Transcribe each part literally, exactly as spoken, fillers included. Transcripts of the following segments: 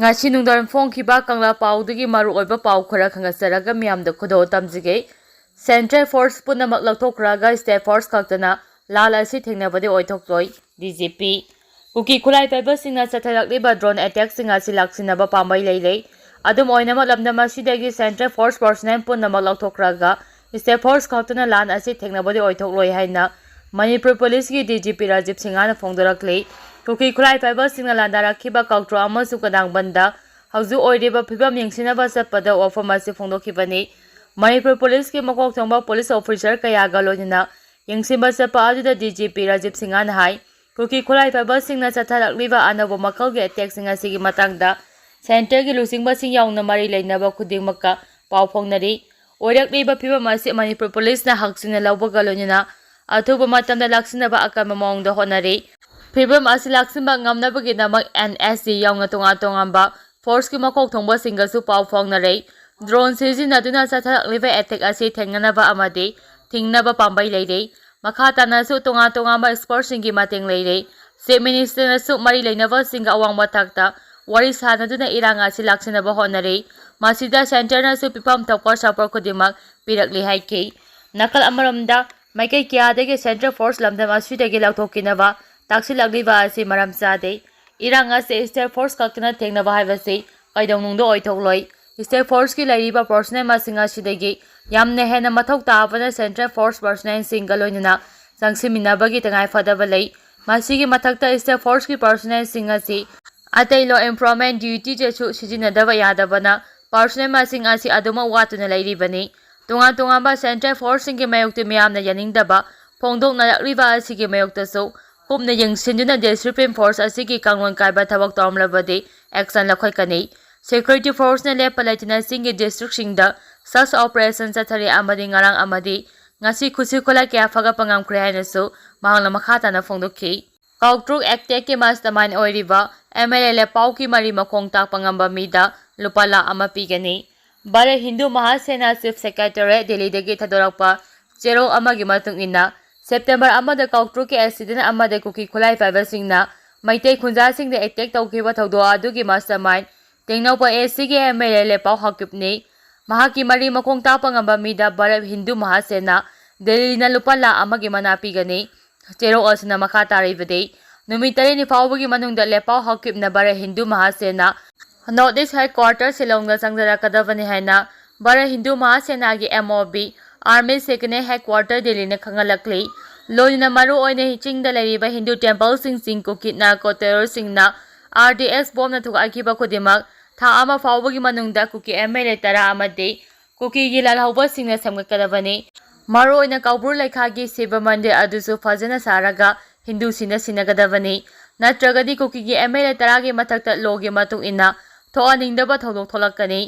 ꯉꯁꯤ ꯅꯨꯡꯗꯥꯡ ꯐꯣꯡꯈꯤꯕ ꯀꯪꯂꯥ ꯄꯥꯎꯗꯒꯤ ꯃꯔꯨꯑꯣꯏꯕ ꯄꯥꯎ ꯈꯔ ꯈꯪꯒꯠꯆꯔꯒ ꯃꯤꯌꯥꯝꯗ ꯈꯨꯗꯣꯜ ꯇꯝꯖꯒꯦ꯫ Central Force ꯄꯨꯝꯅꯃꯛ ꯂꯧꯊꯣꯛꯈ꯭ꯔꯒ State Force ꯈꯛꯇꯅ ꯂꯥꯟ ꯑꯁꯤ ꯊꯦꯡꯅꯕꯗꯤ ꯑꯣꯏꯊꯣꯛꯂꯣꯏ, D G P꯫ ꯀꯨꯀꯤ ꯈꯨꯠꯂꯥꯏ ꯄꯥꯏꯕꯁꯤꯡꯅ ꯆꯠꯊꯔꯛꯂꯤꯕ drone attackꯁꯤꯡ ꯑꯁꯤ ꯂꯥꯛꯁꯤꯟꯅꯕ ꯄꯥꯝꯕꯩ ꯂꯩꯔꯦ꯫ ꯑꯗꯨꯝ ꯑꯣꯏꯅꯃꯛ, ꯂꯝꯗꯝ ꯑꯁꯤꯗꯒꯤ Central Force personnel ꯄꯨꯝꯅꯃꯛ ꯂꯧꯊꯣꯛꯈ꯭ꯔꯒ State Force ꯈꯛꯇꯅ ꯂꯥꯟ ꯑꯁꯤ ꯊꯦꯡꯅꯕꯗꯤ ꯑꯣꯏꯊꯣꯛꯂꯣꯏ ꯍꯥꯏꯅ ꯃꯅꯤꯄꯨꯔ ꯄꯨꯂꯤꯁꯀꯤ D G P ꯔꯥꯖꯤꯕ ꯁꯤꯡꯍꯅ ꯐꯣꯡꯗꯣꯔꯛꯂꯤ꯫ ꯀꯨꯀꯤ ꯈꯨꯠꯂꯥꯏ ꯄꯥꯏꯕꯁꯤꯡꯅ ꯂꯥꯟꯗꯥꯔꯛꯈꯤꯕ ꯀꯥꯎꯇ꯭ꯔꯣ ꯑꯃꯁꯨꯡ ꯀꯗꯥꯡꯕꯟꯗ ꯍꯧꯖꯤꯛ ꯑꯣꯏꯔꯤꯕ ꯐꯤꯕꯝ ꯌꯦꯡꯁꯤꯟꯅꯕ ꯆꯠꯄꯗ ꯋꯥꯐꯝ ꯑꯁꯤ ꯐꯣꯡꯗꯣꯛꯈꯤꯕꯅꯤ꯫ ꯃꯅꯤꯄꯨꯔ ꯄꯨꯂꯤꯁꯀꯤ ꯃꯀꯣꯛ ꯊꯣꯡꯕ ꯄꯨꯂꯤꯁ ꯑꯣꯐꯤꯁꯔ ꯀꯌꯥꯒ ꯂꯣꯏꯅꯅ ꯌꯦꯡꯁꯤꯟꯕ ꯆꯠꯄ ꯑꯗꯨꯗ D G P ꯔꯥꯖꯤꯕ ꯁꯤꯡꯍꯅ ꯍꯥꯏ, ꯀꯨꯀꯤ ꯈꯨꯠꯂꯥꯏ ꯄꯥꯏꯕꯁꯤꯡꯅ ꯆꯠꯊꯔꯛꯂꯤꯕ ꯑꯅꯧꯕ ꯃꯈꯜꯒꯤ attackꯁꯤꯡ ꯑꯁꯤꯒꯤ ꯃꯇꯥꯡꯗ centreꯒꯤ ꯂꯨꯆꯤꯡꯕꯁꯤꯡ ꯌꯥꯎꯅ ꯃꯔꯤ ꯂꯩꯅꯕ ꯈꯨꯗꯤꯡꯃꯛꯀ ꯄꯥꯎ ꯐꯥꯎꯅꯔꯤ꯫ ꯑꯣꯏꯔꯛꯂꯤꯕ ꯐꯤꯕꯝ ꯑꯁꯤ ꯃꯅꯤꯄꯨꯔ ꯄꯨꯂꯤꯁꯅ ꯍꯛꯆꯤꯟꯅ ꯂꯧꯕꯒ ꯂꯣꯏꯅꯅ ꯑꯊꯨꯕ ꯃꯇꯝꯗ ꯂꯥꯛꯁꯤꯟꯅꯕ ꯑꯀꯟꯕ ꯃꯑꯣꯡꯗ ꯍꯣꯠꯅꯔꯤ꯫ ꯐꯤꯕꯝ ꯑꯁꯤ ꯂꯥꯛꯁꯤꯟꯕ ꯉꯝꯅꯕꯒꯤꯗꯃꯛ N S G ꯌꯥꯎꯅ ꯇꯣꯉꯥꯟ ꯇꯣꯉꯥꯟꯕ forceꯀꯤ ꯃꯀꯣꯛ ꯊꯣꯡꯕꯁꯤꯡꯒꯁꯨ ꯄꯥꯎ ꯐꯥꯎꯅꯔꯦ꯫ Drone ꯁꯤꯖꯤꯟꯅꯗꯨꯅ ꯆꯠꯊꯔꯛꯂꯤꯕ attack ꯑꯁꯤ ꯊꯦꯡꯅꯅꯕ ꯑꯃꯗꯤ ꯊꯤꯡꯅꯕ ꯄꯥꯝꯕꯩ ꯂꯩꯔꯦ꯫ ꯃꯈꯥ ꯇꯥꯅꯁꯨ ꯇꯣꯉꯥꯟ ꯇꯣꯉꯥꯟꯕ expertꯁꯤꯡꯒꯤ ꯃꯇꯦꯡ ꯂꯩꯔꯦ꯫ Chief Ministerꯅꯁꯨ ꯃꯔꯤ ꯂꯩꯅꯕꯁꯤꯡꯒ ꯑꯋꯥꯡꯕ ꯊꯥꯛꯇ ꯋꯥꯔꯤ ꯁꯥꯅꯗꯨꯅ ꯏꯔꯥꯡ ꯑꯁꯤ ꯂꯥꯛꯁꯤꯟꯅꯕ ꯍꯣꯠꯅꯔꯤ꯫ ꯃꯁꯤꯗ centreꯅꯁꯨ ꯄꯤꯐꯝ ꯊꯣꯛꯄ support ꯈꯨꯗꯤꯡꯃꯛ ꯄꯤꯔꯛꯂꯤ ꯍꯥꯏꯈꯤ꯫ ꯅꯥꯀꯜ ꯑꯃꯔꯣꯝꯗ, ꯃꯥꯏꯀꯩ ꯀꯌꯥꯗꯒꯤ Central Force ꯂꯝꯗꯝ ꯑꯁꯤꯗꯒꯤ ꯂꯧꯊꯣꯛꯈꯤꯅꯕ ꯇꯥꯛꯁꯤꯜꯂꯛꯂꯤꯕ ꯑꯁꯤ ꯃꯔꯝ ꯆꯥꯗꯦ꯫ ꯏꯔꯥꯡ ꯑꯁꯤ State Force ꯈꯛꯇꯅ ꯊꯦꯡꯅꯕ ꯍꯥꯏꯕꯁꯤ ꯀꯩꯗꯧꯅꯨꯡꯗ ꯑꯣꯏꯊꯣꯛꯂꯣꯏ꯫ State Forceꯀꯤ ꯂꯩꯔꯤꯕ personnel ꯃꯁꯤꯡ ꯑꯁꯤꯗꯒꯤ ꯌꯥꯝꯅ ꯍꯦꯟꯅ ꯃꯊꯧ ꯇꯥꯕꯅ Central Force personnelꯁꯤꯡꯒ ꯂꯣꯏꯅꯅ ꯆꯪꯁꯤꯟꯃꯤꯟꯅꯕꯒꯤ ꯇꯉꯥꯏꯐꯗꯕ ꯂꯩ꯫ ꯃꯁꯤꯒꯤ ꯃꯊꯛꯇ, State Forceꯀꯤ personnelꯁꯤꯡ ꯑꯁꯤ ꯑꯇꯩ law enforcement dutyꯗꯁꯨ ꯁꯤꯖꯤꯟꯅꯗꯕ ꯌꯥꯗꯕꯅ personnel ꯃꯁꯤꯡ ꯑꯁꯤ ꯑꯗꯨꯃꯛ ꯋꯥꯠꯇꯨꯅ ꯂꯩꯔꯤꯕꯅꯤ꯫ ꯇꯣꯉꯥꯟ ꯇꯣꯉꯥꯟꯕ Central Forceꯁꯤꯡꯒꯤ ꯃꯥꯌꯣꯛꯇ ꯃꯤꯌꯥꯝꯅ ꯌꯥꯅꯤꯡꯗꯕ ꯐꯣꯡꯗꯣꯛꯅꯔꯛꯂꯤꯕ ꯑꯁꯤꯒꯤ ꯃꯥꯌꯣꯛꯇꯁꯨ ꯀꯨꯞꯅ ꯌꯦꯡꯁꯤꯟꯗꯨꯅ Discipline Force ꯑꯁꯤꯒꯤ ꯀꯥꯡꯂꯣꯟ ꯀꯥꯏꯕ ꯊꯕꯛ ꯇꯧꯔꯝꯂꯕꯗꯤ action ꯂꯧꯈꯠꯀꯅꯤ꯫ Security Forceꯅ ꯂꯦꯞꯄ ꯂꯩꯇꯅ ꯆꯤꯡꯒꯤ districtꯁꯤꯡꯗ search operation ꯆꯠꯊꯔꯤ ꯑꯃꯗꯤ ꯉꯔꯥꯡ ꯑꯃꯗꯤ ꯉꯁꯤ ꯈꯨꯠꯁꯨ ꯈꯨꯠꯂꯥꯏ ꯀꯌꯥ ꯐꯒꯠꯄ ꯉꯝꯈ꯭ꯔꯦ ꯍꯥꯏꯅꯁꯨ ꯃꯍꯥꯛꯅ ꯃꯈꯥ ꯇꯥꯅ ꯐꯣꯡꯗꯣꯛꯈꯤ꯫ ꯀꯥꯎꯇ꯭ꯔꯨꯛ attackꯀꯤ mastermind ꯑꯣꯏꯔꯤꯕ M L A ꯂꯦꯄꯥꯎꯒꯤ ꯃꯔꯤ ꯃꯈꯣꯡ ꯇꯥꯛꯄ ꯉꯝꯕ ꯃꯤꯗ ꯂꯨꯄꯥ ꯂꯥꯈ ꯑꯃ ꯄꯤꯒꯅꯤ꯫ ꯚꯥꯔꯠ ꯍꯤꯟꯗꯨ ꯃꯍꯥꯁꯦꯅꯥ Chief Secretariat ꯗꯤꯜꯂꯤꯗꯒꯤ ꯊꯥꯗꯣꯔꯛꯄ ꯆꯦꯔꯣꯜ ꯑꯃꯒꯤ ꯃꯇꯨꯡ ꯏꯟꯅ, September ꯑꯃꯗ ꯀꯥꯎꯇ꯭ꯔꯨꯛꯀꯤ accident ꯑꯃꯗ ꯀꯨꯀꯤ ꯈꯨꯠꯂꯥꯏ ꯄꯥꯏꯕꯁꯤꯡꯅ ꯃꯩꯇꯩ ꯈꯨꯟꯖꯥꯁꯤꯡꯗ ꯑꯦꯇꯦꯛ ꯇꯧꯈꯤꯕ ꯊꯧꯗꯣꯛ ꯑꯗꯨꯒꯤ ꯃꯥꯁꯇꯔ ꯃꯥꯏꯟ ꯇꯦꯡꯅꯧꯄꯜ ꯑꯦꯁ ꯁꯤꯒꯤ ꯑꯦꯝ ꯑꯦꯜ ꯑꯦ ꯂꯦꯄꯥꯎ ꯍꯥꯀꯤꯞꯅꯤ꯫ ꯃꯍꯥꯛꯀꯤ ꯃꯔꯤ ꯃꯈꯣꯡ ꯇꯥꯛꯄ ꯉꯝꯕ ꯃꯤꯗ ꯚꯥꯔꯠ ꯍꯤꯟꯗꯨ ꯃꯍꯥꯁꯦꯅꯥ, ꯗꯦꯜꯂꯤꯅ ꯂꯨꯄꯥ ꯂꯥꯈ ꯑꯃꯒꯤ ꯃꯅꯥ ꯄꯤꯒꯅꯤ꯫ ꯆꯦꯔꯣꯛ ꯑꯁꯤꯅ ꯃꯈꯥ ꯇꯥꯔꯤꯕꯗꯤ, ꯅꯨꯃꯤꯠ ꯇꯔꯦꯠꯅꯤ ꯐꯥꯎꯕꯒꯤ ꯃꯅꯨꯡꯗ ꯂꯦꯄꯥꯎ ꯍꯥꯀꯤꯞꯅ Bharat Hindu Mahasena north east headquarter ꯁꯤꯂꯣꯡꯗ ꯆꯪꯖꯔꯛꯀꯗꯕꯅꯤ ꯍꯥꯏꯅ ꯚꯥꯔꯠ ꯍꯤꯟꯗꯨ ꯃꯍꯥꯁꯦꯅꯥꯒꯤ M O B, army second headquarter ꯗꯦꯜꯂꯤꯅ ꯈꯪꯍꯜꯂꯛꯂꯤ꯫ ꯂꯣꯏꯅꯅ ꯃꯔꯨꯑꯣꯏꯅ ꯆꯤꯡꯗ ꯂꯩꯔꯤꯕ ꯍꯤꯟꯗꯨ ꯇꯦꯝꯄꯜꯁꯤꯡ, ꯆꯤꯡ ꯀꯨꯀꯤ ꯅꯥꯔꯀꯣ ꯇꯦꯔꯣꯔꯁꯤꯡꯅ ꯑꯥꯔ ꯗꯤ ꯑꯦꯛꯁ ꯕꯣꯝꯅ ꯊꯨꯒꯥꯏꯈꯤꯕ ꯈꯨꯗꯤꯡꯃꯛ ꯊꯥ ꯑꯃ ꯐꯥꯎꯕꯒꯤ ꯃꯅꯨꯡꯗ ꯀꯨꯀꯤ ꯑꯦꯝ ꯑꯦꯜ ꯑꯦ ꯇꯔꯥ ꯑꯃꯗꯤ ꯀꯨꯀꯤꯒꯤ ꯂꯥꯜꯍꯧꯕꯁꯤꯡꯅ ꯁꯦꯝꯒꯠꯀꯗꯕꯅꯤ꯫ ꯃꯔꯨꯑꯣꯏꯅ ꯀꯧꯕ꯭ꯔꯨ ꯂꯩꯈꯥꯒꯤ ꯁꯤꯕ ꯃꯟꯗꯤꯔ ꯑꯗꯨꯁꯨ ꯐꯖꯅ ꯁꯥꯔꯒ ꯍꯤꯟꯗꯨꯁꯤꯡꯅ ꯁꯤꯟꯅꯒꯗꯕꯅꯤ꯫ ꯅꯠꯇ꯭ꯔꯒꯗꯤ ꯀꯨꯀꯤꯒꯤ ꯑꯦꯝ ꯑꯦꯜ ꯑꯦ ꯇꯔꯥꯒꯤ ꯃꯊꯛꯇ ꯂꯣꯒꯤ ꯃꯇꯨꯡ ꯏꯟꯅ ꯊꯣꯛꯍꯟꯅꯤꯡꯗꯕ ꯊꯧꯗꯣꯛ ꯊꯣꯛꯂꯛꯀꯅꯤ꯫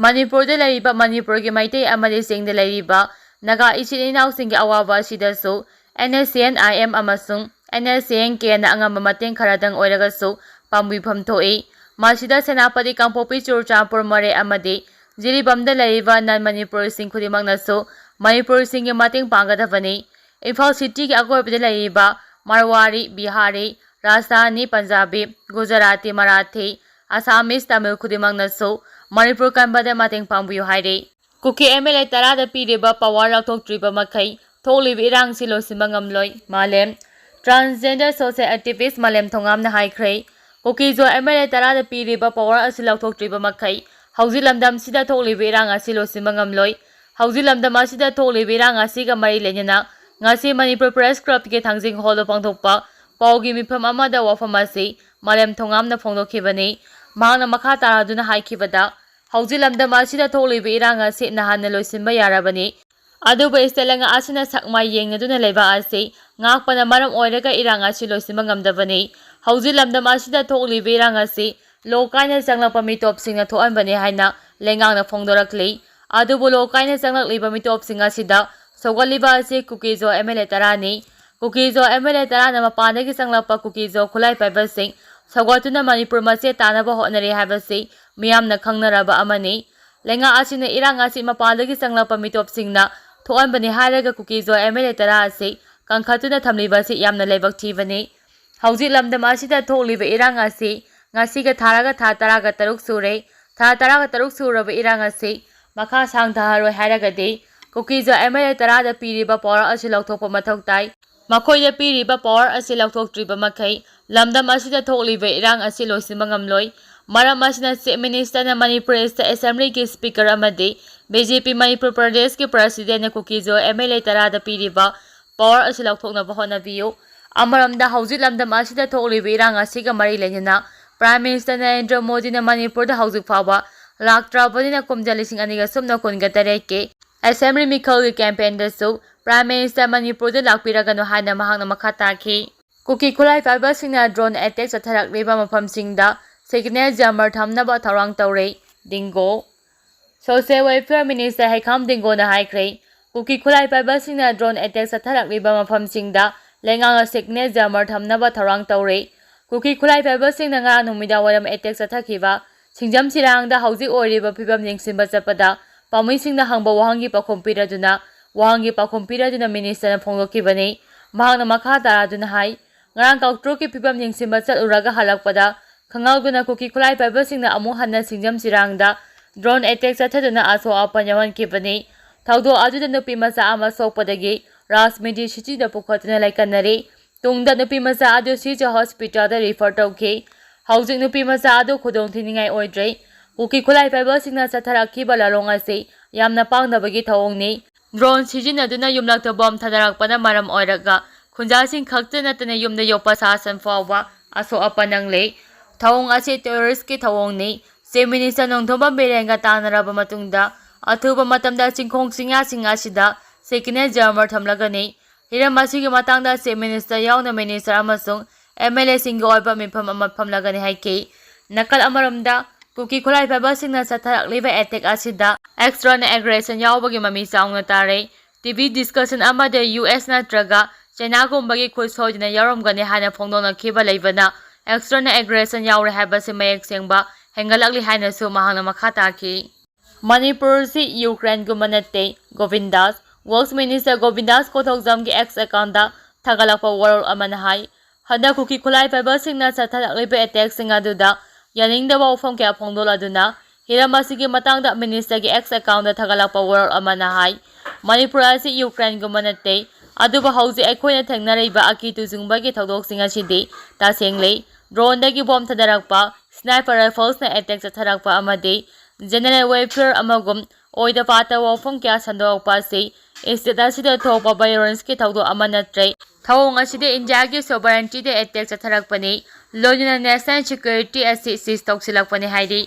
ꯃꯅꯤꯄꯨꯔꯗ ꯂꯩꯔꯤꯕ ꯃꯅꯤꯄꯨꯔꯒꯤ ꯃꯩꯇꯩ ꯑꯃꯗꯤ ꯆꯤꯡꯗ ꯂꯩꯔꯤꯕ ꯅꯥꯒꯥ ꯏꯆꯤꯜ ꯏꯅꯥꯎꯁꯤꯡꯒꯤ ꯑꯋꯥꯕ ꯑꯁꯤꯗꯁꯨ N S C N I M ꯑꯃꯁꯨꯡ ꯑꯦꯟ ꯑꯦꯁ ꯁꯤ ꯑꯦꯟ ꯀꯦꯅ ꯑꯉꯝꯕ ꯃꯇꯦꯡ ꯈꯔꯗꯪ ꯑꯣꯏꯔꯒꯁꯨ ꯄꯥꯡꯕꯤꯐꯝ ꯊꯣꯛꯏ꯫ ꯃꯁꯤꯗ ꯁꯦꯅꯥꯄꯇꯤ, ꯀꯥꯡꯄꯣꯛꯄꯤ, ꯆꯨꯔꯆꯥꯟꯄꯨꯔ, ꯃꯣꯔꯦ ꯑꯃꯗꯤ ꯖꯤꯔꯤꯕꯥꯝꯗ ꯂꯩꯔꯤꯕ ꯅꯟ ꯃꯅꯤꯄꯨꯔꯤꯁꯤꯡ ꯈꯨꯗꯤꯡꯃꯛꯅꯁꯨ ꯃꯅꯤꯄꯨꯔꯤꯁꯤꯡꯒꯤ ꯃꯇꯦꯡ ꯄꯥꯡꯒꯗꯕꯅꯤ꯫ ꯏꯝꯐꯥꯜ ꯁꯤꯇꯤꯒꯤ ꯑꯀꯣꯏꯕꯗ ꯂꯩꯔꯤꯕ ꯃꯥꯔꯋꯥꯔꯤ, ꯕꯤꯍꯥꯔꯤ, ꯔꯥꯖꯁꯊꯥꯅꯤ, ꯄꯟꯖꯥꯕꯤ, ꯒꯨꯖꯔꯥꯇꯤ, ꯃꯔꯥꯊꯤ, ꯑꯁꯥꯃꯤꯁ, ꯇꯥꯃꯤꯜ ꯈꯨꯗꯤꯡꯃꯛꯅꯁꯨ ꯃꯅꯤꯄꯨꯔ ꯀꯟꯕꯗ ꯃꯇꯦꯡ ꯄꯥꯡꯕꯤꯌꯨ ꯍꯥꯏꯔꯤ꯫ ꯀꯨꯀꯤ ꯑꯦꯝ ꯑꯦꯜ ꯑꯦ ꯇꯔꯥꯗ ꯄꯤꯔꯤꯕ ꯄꯋꯥꯔ ꯂꯧꯊꯣꯛꯇ꯭ꯔꯤꯕ ꯃꯈꯩ ꯊꯣꯛꯂꯤꯕ ꯏꯔꯥꯡꯁꯤ ꯂꯣꯏꯁꯤꯟꯕ ꯉꯝꯂꯣꯏ꯫ ꯃꯥꯂꯦꯝ ꯇ꯭ꯔꯥꯟꯁꯖꯦꯟꯗꯔ ꯁꯣꯁꯦꯜ ꯑꯦꯛꯇꯤꯚꯤꯁ ꯃꯥꯂꯦꯝ ꯊꯣꯉꯥꯝꯅ ꯍꯥꯏꯈ꯭ꯔꯦ, ꯀꯨꯀꯤꯖꯣ ꯑꯦꯝ ꯑꯦꯜ ꯑꯦ ꯇꯔꯥꯗ ꯄꯤꯔꯤꯕ ꯄꯋꯥꯔ ꯑꯁꯤ ꯂꯧꯊꯣꯛꯇ꯭ꯔꯤꯕ ꯃꯈꯩ ꯍꯧꯖꯤꯛ ꯂꯝꯗꯝꯁꯤꯗ ꯊꯣꯛꯂꯤꯕ ꯏꯔꯥꯡ ꯑꯁꯤ ꯂꯣꯏꯁꯤꯟꯕ ꯉꯝꯂꯣꯏ꯫ ꯍꯧꯖꯤꯛ ꯂꯝꯗꯝ ꯑꯁꯤꯗ ꯊꯣꯛꯂꯤꯕ ꯏꯔꯥꯡ ꯑꯁꯤꯒ ꯃꯔꯤ ꯂꯩꯅꯅ ꯉꯁꯤ ꯃꯅꯤꯄꯨꯔ ꯄ꯭ꯔꯦꯁ ꯀ꯭ꯂꯕꯀꯤ ꯊꯥꯡꯖꯤꯡ ꯍꯣꯜꯗ ꯄꯥꯡꯊꯣꯛꯄ ꯄꯥꯎꯒꯤ ꯃꯤꯐꯝ ꯑꯃꯗ ꯋꯥꯐꯝ ꯑꯁꯤ ꯃꯥꯂꯦꯝ ꯊꯣꯉꯥꯝꯅ ꯐꯣꯡꯗꯣꯛꯈꯤꯕꯅꯤ꯫ ꯃꯍꯥꯛꯅ ꯃꯈꯥ ꯇꯥꯔꯗꯨꯅ ꯍꯥꯏꯈꯤꯕꯗ, ꯍꯧꯖꯤꯛ ꯂꯝꯗꯝ ꯑꯁꯤꯗ ꯊꯣꯛꯂꯤꯕ ꯏꯔꯥꯡ ꯑꯁꯤ ꯅꯍꯥꯟꯅ ꯂꯣꯏꯁꯤꯟꯕ ꯌꯥꯔꯕꯅꯤ꯫ ꯑꯗꯨꯕꯨ ꯏꯁꯇꯦꯠ ꯂꯩꯉꯥꯛ ꯑꯁꯤꯅ ꯁꯛꯃꯥꯏ ꯌꯦꯡꯅꯗꯨꯅ ꯂꯩꯕ ꯑꯁꯤ ꯉꯥꯛꯄꯅ ꯃꯔꯝ ꯑꯣꯏꯔꯒ ꯏꯔꯥꯡ ꯑꯁꯤ ꯂꯣꯏꯁꯤꯟꯕ ꯉꯝꯗꯕꯅꯤ꯫ ꯍꯧꯖꯤꯛ ꯂꯝꯗꯝ ꯑꯁꯤꯗ ꯊꯣꯛꯂꯤꯕ ꯏꯔꯥꯡ ꯑꯁꯤ ꯂꯣ ꯀꯥꯏꯅ ꯆꯪꯂꯛꯄ ꯃꯤꯇꯣꯞꯁꯤꯡꯅ ꯊꯣꯛꯍꯟꯕꯅꯤ ꯍꯥꯏꯅ ꯂꯩꯉꯥꯛꯅ ꯐꯣꯡꯗꯣꯔꯛꯂꯤ꯫ ꯑꯗꯨꯕꯨ ꯂꯣ ꯀꯥꯏꯅ ꯆꯪꯂꯛꯂꯤꯕ ꯃꯤꯇꯣꯞꯁꯤꯡ ꯑꯁꯤꯗ ꯁꯧꯒꯠꯂꯤꯕ ꯑꯁꯤ ꯀꯨꯀꯤꯖꯣ ꯑꯦꯝ ꯑꯦꯜ ꯑꯦ ꯇꯔꯥꯅꯤ꯫ ꯀꯨꯀꯤꯖꯣ ꯑꯦꯝ ꯑꯦꯜ ꯑꯦ ꯇꯔꯥꯅ ꯃꯄꯥꯟꯗꯒꯤ ꯆꯪꯂꯛꯄ ꯀꯨꯀꯤꯖꯣ ꯈꯨꯠꯂꯥꯏ ꯄꯥꯏꯕꯁꯤꯡ ꯁꯧꯒꯠꯇꯨꯅ ꯃꯅꯤꯄꯨꯔ ꯃꯆꯦꯠ ꯇꯥꯅꯕ ꯍꯣꯠꯅꯔꯤ ꯍꯥꯏꯕꯁꯤ ꯃꯤꯌꯥꯝꯅ ꯈꯪꯅꯔꯕ ꯑꯃꯅꯤ꯫ ꯂꯩꯉꯥꯛ ꯑꯁꯤꯅ ꯏꯔꯥꯡ ꯑꯁꯤ ꯃꯄꯥꯟꯗꯒꯤ ꯆꯪꯂꯛꯄ ꯃꯤꯇꯣꯞꯁꯤꯡꯅ ꯊꯣꯛꯍꯟꯕꯅꯤ ꯍꯥꯏꯔꯒ ꯀꯨꯀꯤꯖꯣ ꯑꯦꯝ ꯑꯦꯜ ꯑꯦ ꯇꯔꯥ ꯑꯁꯤ ꯀꯟꯈꯠꯇꯨꯅ ꯊꯝꯂꯤꯕ ꯑꯁꯤ ꯌꯥꯝꯅ ꯂꯥꯏꯕꯛ ꯊꯤꯕꯅꯤ꯫ ꯍꯧꯖꯤꯛ ꯂꯝꯗꯝ ꯑꯁꯤꯗ ꯊꯣꯛꯂꯤꯕ ꯏꯔꯥꯡ ꯑꯁꯤ ꯉꯁꯤꯒ ꯊꯥꯔꯒ ꯊꯥ ꯇꯔꯥꯒ ꯇꯔꯨꯛ ꯁꯨꯔꯦ꯫ ꯊꯥ ꯇꯔꯥꯒ ꯇꯔꯨꯛ ꯁꯨꯔꯕ ꯏꯔꯥꯡ ꯑꯁꯤ ꯃꯈꯥ ꯁꯥꯡꯊꯍꯜꯂꯣꯏ ꯍꯥꯏꯔꯒꯗꯤ ꯀꯨꯀꯤꯁꯨ ꯑꯦꯝ ꯑꯦꯜ ꯑꯦ ꯇꯔꯥꯗ ꯄꯤꯔꯤꯕ ꯄꯋꯥꯔ ꯑꯁꯤ ꯂꯧꯊꯣꯛꯄ ꯃꯊꯧ ꯇꯥꯏ꯫ ꯃꯈꯣꯏꯗ ꯄꯤꯔꯤꯕ ꯄꯋꯥꯔ ꯑꯁꯤ ꯂꯧꯊꯣꯛꯇ꯭ꯔꯤꯕ ꯃꯈꯩ ꯂꯝꯗꯝ ꯑꯁꯤꯗ ꯊꯣꯛꯂꯤꯕ ꯏꯔꯥꯡ ꯑꯁꯤ ꯂꯣꯏꯁꯤꯟꯕ ꯉꯝꯂꯣꯏ꯫ ꯃꯔꯝ ꯑꯁꯤꯅ ꯆꯤꯐ ꯃꯤꯅꯤꯁꯇꯔꯅ ꯃꯅꯤꯄꯨꯔ ꯏꯁꯇꯦꯠ ꯑꯦꯁꯦꯝꯕ꯭ꯂꯤꯒꯤ ꯁ꯭ꯄꯤꯀꯔ ꯑꯃꯗꯤ ꯕꯤ ꯖꯦ ꯄꯤ ꯃꯅꯤꯄꯨꯔ ꯄ꯭ꯔꯗꯦꯁꯀꯤ ꯄ꯭ꯔꯁꯤꯗꯦꯟꯅ ꯀꯨꯀꯤꯁꯨ ꯑꯦꯝ ꯑꯦꯜ ꯑꯦ ꯇꯔꯥꯗ ꯄꯤꯔꯤꯕ ꯄꯋꯥꯔ ꯑꯁꯤ ꯂꯧꯊꯣꯛꯅꯕ ꯍꯣꯠꯅꯕꯤꯌꯨ꯫ ꯑꯃꯔꯣꯝꯗ ꯍꯧꯖꯤꯛ ꯂꯝꯗꯝ ꯑꯁꯤꯗ ꯊꯣꯛꯂꯤꯕ ꯏꯔꯥꯡ ꯑꯁꯤꯒ ꯃꯔꯤ ꯂꯩꯅꯅ ꯄ꯭ꯔꯥꯏꯝ ꯃꯤꯅꯤꯁꯇꯔ ꯅꯔꯦꯟꯗ꯭ꯔ ꯃꯣꯗꯤꯅ ꯃꯅꯤꯄꯨꯔꯗ ꯍꯧꯖꯤꯛ ꯐꯥꯎꯕ ꯂꯥꯛꯇ꯭ꯔꯕꯅꯤꯅ ꯀꯨꯝꯖꯥ ꯂꯤꯁꯤꯡ ꯑꯅꯤꯒ ꯁꯨꯞꯅ ꯀꯨꯟꯒ ꯇꯔꯦꯠꯀꯤ ꯑꯦꯁꯦꯝꯕ꯭ꯂꯤ ꯃꯤꯈꯜꯒꯤ ꯀꯦꯝꯄꯦꯟꯗꯁꯨ ꯄ꯭ꯔꯥꯏꯝ ꯃꯤꯅꯤꯁꯇꯔ ꯃꯅꯤꯄꯨꯔꯗ ꯂꯥꯛꯄꯤꯔꯒꯅꯨ ꯍꯥꯏꯅ ꯃꯍꯥꯛꯅ ꯃꯈꯥ ꯇꯥꯈꯤ꯫ ꯀꯨꯀꯤ ꯈꯨꯠꯂꯥꯏ ꯄꯥꯏꯕꯁꯤꯡꯅ ꯗ꯭ꯔꯣꯟ ꯑꯦꯇꯦꯛ ꯆꯠꯊꯔꯛꯂꯤꯕ ꯃꯐꯝꯁꯤꯡꯗ ꯁꯤꯒꯅꯦꯜ ꯖꯥꯃꯔ ꯊꯝꯅꯕ ꯊꯧꯔꯥꯡ ꯇꯧꯔꯦ꯫ ꯗꯤꯡꯒꯣ꯫ ꯁꯣꯁꯤꯌꯦꯜ ꯋꯦꯜꯐꯤꯌꯔ ꯃꯤꯅꯤꯁꯇꯔ ꯍꯩꯈꯥꯝ ꯗꯤꯡꯒꯣꯅ ꯍꯥꯏꯈ꯭ꯔꯦ, ꯀꯨꯀꯤ ꯈꯨꯠꯂꯥꯏ ꯄꯥꯏꯕꯁꯤꯡꯅ ꯗ꯭ꯔꯣꯟ ꯑꯦꯇꯦꯛ ꯆꯠꯊꯔꯛꯂꯤꯕ ꯃꯐꯝꯁꯤꯡꯗ ꯂꯩꯉꯥꯛꯅ ꯁꯤꯒꯅꯦꯜ ꯖꯥꯃꯔ ꯊꯝꯅꯕ ꯊꯧꯔꯥꯡ ꯇꯧꯔꯦ꯫ ꯀꯨꯀꯤ ꯈꯨꯠꯂꯥꯏ ꯄꯥꯏꯕꯁꯤꯡꯅ ꯉꯔꯥꯡ ꯅꯨꯃꯤꯗꯥꯡ ꯋꯥꯏꯔꯝ ꯑꯦꯇꯦꯛ ꯆꯠꯊꯈꯤꯕ ꯁꯤꯡꯖꯥꯝ ꯁꯤꯔꯥꯡꯗ ꯍꯧꯖꯤꯛ ꯑꯣꯏꯔꯤꯕ ꯐꯤꯕꯝ ꯌꯦꯡꯁꯤꯟꯕ ꯆꯠꯄꯗ ꯄꯥꯎꯃꯤꯁꯤꯡꯅ ꯍꯪꯕ ꯋꯥꯍꯪꯒꯤ ꯄꯥꯎꯈꯨꯝ ꯄꯤꯔꯗꯨꯅ ꯋꯥꯍꯪꯒꯤ ꯄꯥꯎꯈꯨꯝ ꯄꯤꯔꯗꯨꯅ ꯃꯤꯅꯤꯁꯇꯔꯅ ꯐꯣꯡꯗꯣꯛꯈꯤꯕꯅꯤ꯫ ꯃꯍꯥꯛꯅ ꯃꯈꯥ ꯇꯥꯔꯗꯨꯅ ꯍꯥꯏ, ꯉꯔꯥꯡ ꯀꯥꯡꯇ꯭ꯔꯨꯛꯀꯤ ꯐꯤꯕꯝ ꯌꯦꯡꯁꯤꯟꯕ ꯆꯠꯂꯨꯔꯒ ꯍꯜꯂꯛꯄꯗ ꯈꯪꯍꯧꯗꯅ ꯀꯨꯀꯤ ꯈꯨꯠꯂꯥꯏ ꯄꯥꯏꯕꯁꯤꯡꯅ ꯑꯃꯨꯛ ꯍꯟꯅ ꯁꯤꯡꯖꯥꯝ ꯁꯤꯔꯥꯡꯗ ꯗ꯭ꯔꯣꯟ ꯑꯦꯇꯦꯛ ꯆꯠꯊꯗꯨꯅ ꯑꯁꯣꯛ ꯑꯄꯟ ꯌꯥꯎꯍꯟꯈꯤꯕꯅꯤ꯫ ꯊꯧꯗꯣꯛ ꯑꯗꯨꯗ ꯅꯨꯄꯤ ꯃꯆꯥ ꯑꯃ ꯁꯣꯛꯄꯗꯒꯤ ꯔꯥꯖꯃꯤꯗꯤ ꯁꯤꯇꯤꯗ ꯄꯨꯈꯠꯇꯨꯅ ꯂꯩꯀꯟꯅꯔꯤ꯫ ꯇꯨꯡꯗ ꯅꯨꯄꯤ ꯃꯆꯥ ꯑꯗꯨ ꯁꯤꯖ ꯍꯣꯁꯄꯤꯇꯥꯜꯗ ꯔꯤꯐꯔ ꯇꯧꯈꯤ꯫ ꯍꯧꯖꯤꯛ ꯅꯨꯄꯤ ꯃꯆꯥ ꯑꯗꯨ ꯈꯨꯗꯣꯡ ꯊꯤꯅꯤꯡꯉꯥꯏ ꯑꯣꯏꯗ꯭ꯔꯦ꯫ ꯀꯨꯀꯤ ꯈꯨꯠꯂꯥꯏ ꯄꯥꯏꯕꯁꯤꯡꯅ ꯆꯠꯊꯔꯛꯈꯤꯕ ꯂꯥꯂꯣꯡ ꯑꯁꯤ ꯌꯥꯝꯅ ꯄꯥꯡꯗꯕꯒꯤ ꯊꯧꯑꯣꯡꯅꯤ꯫ ꯗ꯭ꯔꯣꯟ ꯁꯤꯖꯤꯟꯅꯗꯨꯅ ꯌꯨꯝꯂꯛꯇ ꯕꯣꯝ ꯊꯥꯗꯔꯛꯄꯅ ꯃꯔꯝ ꯑꯣꯏꯔꯒ ꯈꯨꯟꯖꯥꯁꯤꯡ ꯈꯛꯇ ꯅꯠꯇꯅ ꯌꯨꯝꯗ ꯌꯣꯛꯄ ꯁꯥ ꯁꯟ ꯐꯥꯎꯕ ꯑꯁꯣꯛ ꯑꯄꯟ ꯅꯪꯂꯦ꯫ ꯊꯧꯑꯣꯡ ꯑꯁꯤ ꯇꯦꯔꯣꯔꯤꯁꯀꯤ ꯊꯧꯑꯣꯡꯅꯤ꯫ ꯆꯤꯐ ꯃꯤꯅꯤꯁꯇꯔ ꯅꯣꯡꯊꯣꯝꯕꯝ ꯕꯤꯔꯦꯟꯒ ꯇꯥꯟꯅꯔꯕ ꯃꯇꯨꯡꯗ ꯑꯊꯨꯕ ꯃꯇꯝꯗ ꯆꯤꯡꯈꯣꯡ ꯆꯤꯡꯌꯥꯁꯤꯡ ꯑꯁꯤꯗ ꯁꯤꯒꯅꯦꯜ ꯖꯥꯃꯔ ꯊꯝꯂꯒꯅꯤ꯫ ꯍꯤꯔꯝ ꯑꯁꯤꯒꯤ ꯃꯇꯥꯡꯗ ꯆꯤꯐ ꯃꯤꯅꯤꯁꯇꯔ ꯌꯥꯎꯅ ꯃꯤꯅꯤꯁꯇꯔ ꯑꯃꯁꯨꯡ ꯑꯦꯝ ꯑꯦꯜ ꯑꯦꯁꯤꯡꯒꯤ ꯑꯣꯏꯕ ꯃꯤꯐꯝ ꯑꯃ ꯐꯝꯂꯒꯅꯤ ꯍꯥꯏꯈꯤ꯫ ꯅꯥꯀꯜ ꯑꯃꯔꯣꯝꯗ, ꯀꯨꯀꯤ ꯈꯨꯠꯂꯥꯏ ꯄꯥꯏꯕꯁꯤꯡꯅ ꯆꯠꯊꯔꯛꯂꯤꯕ ꯑꯦꯇꯦꯛ ꯑꯁꯤꯗ ꯑꯦꯛꯁꯇ꯭ꯔꯅ ꯑꯦꯒ꯭ꯔꯦꯁꯟ ꯌꯥꯎꯕꯒꯤ ꯃꯃꯤ ꯆꯥꯎꯅ ꯇꯥꯔꯦ꯫ ꯇꯤ ꯚꯤ ꯗꯤꯁꯀꯁꯟ ꯑꯃꯗ ꯌꯨ ꯑꯦꯁ ꯅꯠꯇ꯭ꯔꯒ ꯆꯩꯅꯥꯒꯨꯝꯕꯒꯤ ꯈꯨꯠ ꯁꯣꯏꯗꯅ ꯌꯥꯎꯔꯝꯒꯅꯤ ꯍꯥꯏꯅ ꯐꯣꯡꯗꯣꯛꯅꯈꯤꯕ ꯂꯩꯕꯅ ꯑꯦꯛꯁꯇ꯭ꯔꯅ ꯑꯦꯒ꯭ꯔꯦꯁꯟ ꯌꯥꯎꯔꯦ ꯍꯥꯏꯕꯁꯤ ꯃꯌꯦꯛ ꯁꯦꯡꯕ ꯍꯦꯟꯒꯠꯂꯛꯂꯤ ꯍꯥꯏꯅꯁꯨ ꯃꯍꯥꯛꯅ ꯃꯈꯥ ꯇꯥꯈꯤ꯫ ꯃꯅꯤꯄꯨꯔꯁꯤ ꯌꯨꯀ꯭ꯔꯦꯟꯒꯨꯝꯕ ꯅꯠꯇꯦ, ꯒꯣꯕꯤꯟꯗꯥꯁ꯫ ꯋꯔꯛꯁ ꯃꯤꯅꯤꯁꯇꯔ ꯒꯣꯕꯤꯟꯗꯥꯁ ꯀꯣꯊꯣꯛꯖꯝꯒꯤ ꯑꯦꯛꯁ ꯑꯦꯀꯥꯎꯟꯗ ꯊꯥꯒꯠꯂꯛꯄ ꯋꯥꯔꯣꯜ ꯑꯃꯅ ꯍꯥꯏ, ꯍꯟꯗꯛ ꯀꯨꯀꯤ ꯈꯨꯠꯂꯥꯏ ꯄꯥꯏꯕꯁꯤꯡꯅ ꯆꯠꯊꯔꯛꯂꯤꯕ ꯑꯦꯇꯦꯛꯁꯤꯡ ꯑꯗꯨꯗ ꯌꯥꯅꯤꯡꯗꯕ ꯋꯥꯐꯝ ꯀꯌꯥ ꯐꯣꯡꯗꯣꯛꯂꯗꯨꯅ ꯍꯤꯔꯝ ꯑꯁꯤꯒꯤ ꯃꯇꯥꯡꯗ ꯃꯤꯅꯤꯁꯇꯔꯒꯤ ꯑꯦꯛꯁ ꯑꯦꯀꯥꯎꯟꯗ ꯊꯥꯒꯠꯂꯛꯄ ꯋꯥꯔꯣꯜ ꯑꯃꯅ ꯍꯥꯏ, ꯃꯅꯤꯄꯨꯔ ꯑꯁꯤ ꯌꯨꯀ꯭ꯔꯦꯟꯒꯨꯝꯕ ꯅꯠꯇꯦ, ꯑꯗꯨꯕꯨ ꯍꯧꯖꯤꯛ ꯑꯩꯈꯣꯏꯅ ꯊꯦꯡꯅꯔꯤꯕ ꯑꯀꯤ ꯇꯨꯖꯨꯡꯕꯒꯤ ꯊꯧꯗꯣꯛꯁꯤꯡ ꯑꯁꯤꯗꯤ ꯇꯁꯦꯡꯂꯦ꯫ ꯗ꯭ꯔꯣꯟꯗꯒꯤ ꯕꯣꯝ ꯊꯥꯗꯔꯛꯄ, ꯁ꯭ꯅꯥꯏꯄꯔ ꯔꯥꯏꯐꯜꯁꯅ ꯑꯦꯇꯦꯛ ꯆꯠꯊꯔꯛꯄ ꯑꯃꯗꯤ ꯖꯦꯅꯔꯦꯜ ꯋꯦꯜꯐꯤꯌꯔ ꯑꯃꯒꯨꯝ ꯑꯣꯏꯗ ꯄꯥꯗꯕ ꯋꯥꯐꯝ ꯀꯌꯥ ꯁꯟꯗꯣꯛꯂꯛꯄ ꯑꯁꯤ ꯏꯁꯇꯦꯠ ꯑꯁꯤꯗ ꯊꯣꯛꯄ ꯚꯥꯏꯑꯣꯂꯦꯟꯁꯀꯤ ꯊꯧꯗꯣꯛ ꯑꯃ ꯅꯠꯇ꯭ꯔꯦ꯫ ꯊꯧꯑꯣꯡ ꯑꯁꯤꯗ ꯏꯟꯗꯤꯌꯥꯒꯤ ꯁꯣꯚꯔꯦꯟꯇꯤꯗ ꯑꯦꯇꯦꯛ ꯆꯠꯊꯔꯛꯄꯅꯤ, ꯂꯣꯏꯅꯅ ꯅꯦꯁꯅꯦꯜ ꯁꯦꯀ꯭ꯌꯨꯔꯤꯇꯤ ꯑꯁꯤ ꯁꯤꯖ ꯇꯧꯁꯤꯜꯂꯛꯄꯅꯤ ꯍꯥꯏꯔꯤ꯫